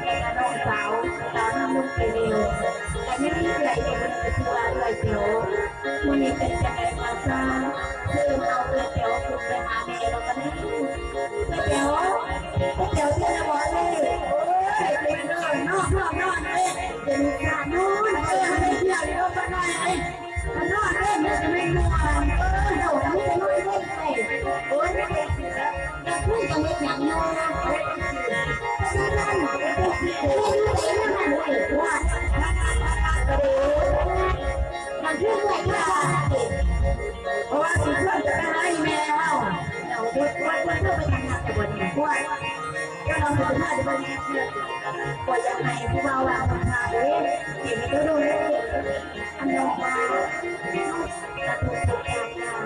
ແມ່ກັບນ້ອງສາວ ຕາມນຳລຸງໄປແລ້ວ ກໍຍັງມີເອື້ອຍອີກຄົນໜຶ່ງ ກໍຄືວ່າເອື້ອຍແຕວ. ມື້ນີ້ເປັນຈັ່ງໃດກໍຊ່າງ ເຊີນເອົາເອື້ອຍແຕວຂຶ້ນໄປຫາແມ່ແລ້ວກໍໄດ້. ເອື້ອຍແຕວ ເອື້ອຍແຕວ ເທື່ອລະບໍ່ເອີຍ? ໂອ້ຍ ເປັນນ້ອງ ນ້ອງ ນ້ອງ ນ້ອງເອີຍ ເປັນການນອນ ເອີ ໃຫ້ເທື່ອລະບໍ່ນ້ອຍເອີຍ. ມັນນອນເລີຍ ມັນຈະແມ່ນນອນ ເອີ ເຈົ້ານີ້ຈະນອນເລີຍ. ໂອ້ຍ ຢາກຄຸຍກັນເຮັດຫຍັງຢູ່? ເຮັດຫຍັງ? ເຮັດຫຍັງ? ເຮັດຫຍັງ? ວ່າ ມັນຄືເມື່ອຍຄືວ່າ ເພາະວ່າຊິເພິ່ນຈະໄປຫາອີ່ແມ່ເຮົາ. ເຈົ້າ ເຮັດ ວ່າເພິ່ນເຈົ້າໄປທຳງານແຕ່ບໍ່ໄດ້ ວ່າ ເຈົ້າລອງໄປເບິ່ງ ຂ້ອຍຢາກໃຫ້ຜູ້ບ່າວວ່າເພິ່ນພາເດ້ ຊິໃຫ້ເຈົ້າໂດນເດ້. ອັນນ້ອງວ່າ ເຮົາກະທຸກຄົນຢາກນຳ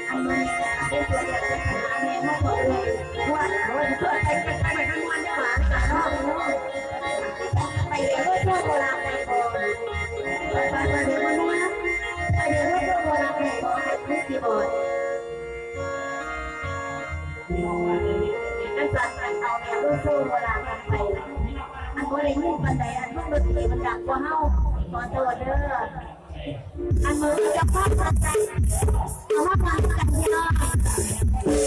ອັນນີ້ກະໄດ້ຊ່ວຍເຫຼືອກັນຫາແມ່ເຮົາເທົ່າເລີຍ ວ່າ ໂອ້ຍ ຊ່ວຍໄປ ໄປ ໄປ ໄປມ່ວນເດ້ຫວາ ເນາະ ໄປເດີ ຊ່ວຍບໍ່ລະໄດ້ບໍ່ ໄປ ໄປ ໄປເດີ ໄປເດີ ຊ່ວຍບໍ່ລະໄດ້ບໍ່ ໄປ ໄປ ໄປ ອັນສັນ ອັນເອົາແນວໂລໂຊໂບລານນຳໄປ ອັນບໍ່ໄດ້ຍິນປານໃດ ອັນວົງດົນຕີມັນດັງກວ່າເຮົາ ຂໍໂທດເດີ ອັນເຮົາຈະຟັງກັນ ເອົາມາຟັງກັນພີ່ນ້ອງ.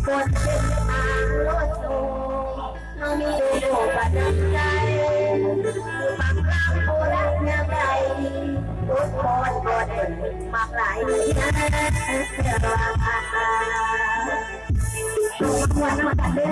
ຄົນເປັນອາໂລໂຊ ເຮົາມີໂດປະຈຳໃຈ ຄືຟັງລຳໂບລານຍາມໃດ ອົດທົນບໍ່ໄດ້ມັກຫຼາຍເທື່ອ ເພື່ອວ່າ ເຮົາມາມ່ວນນຳກັນເດີ.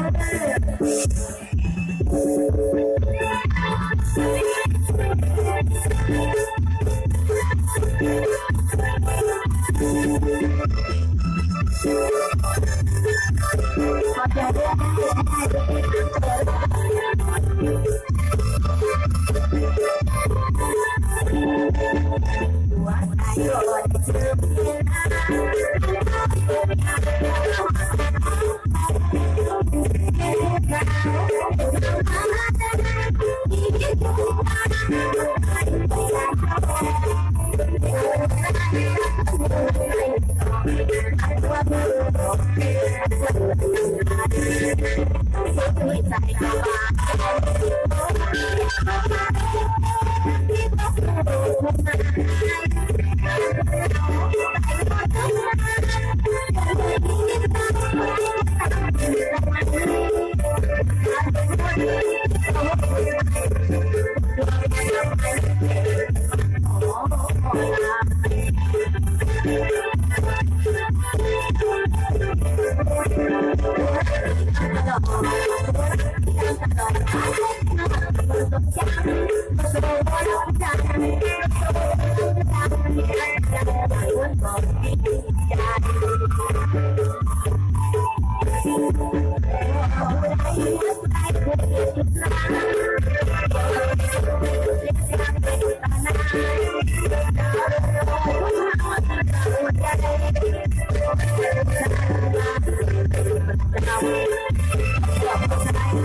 ເ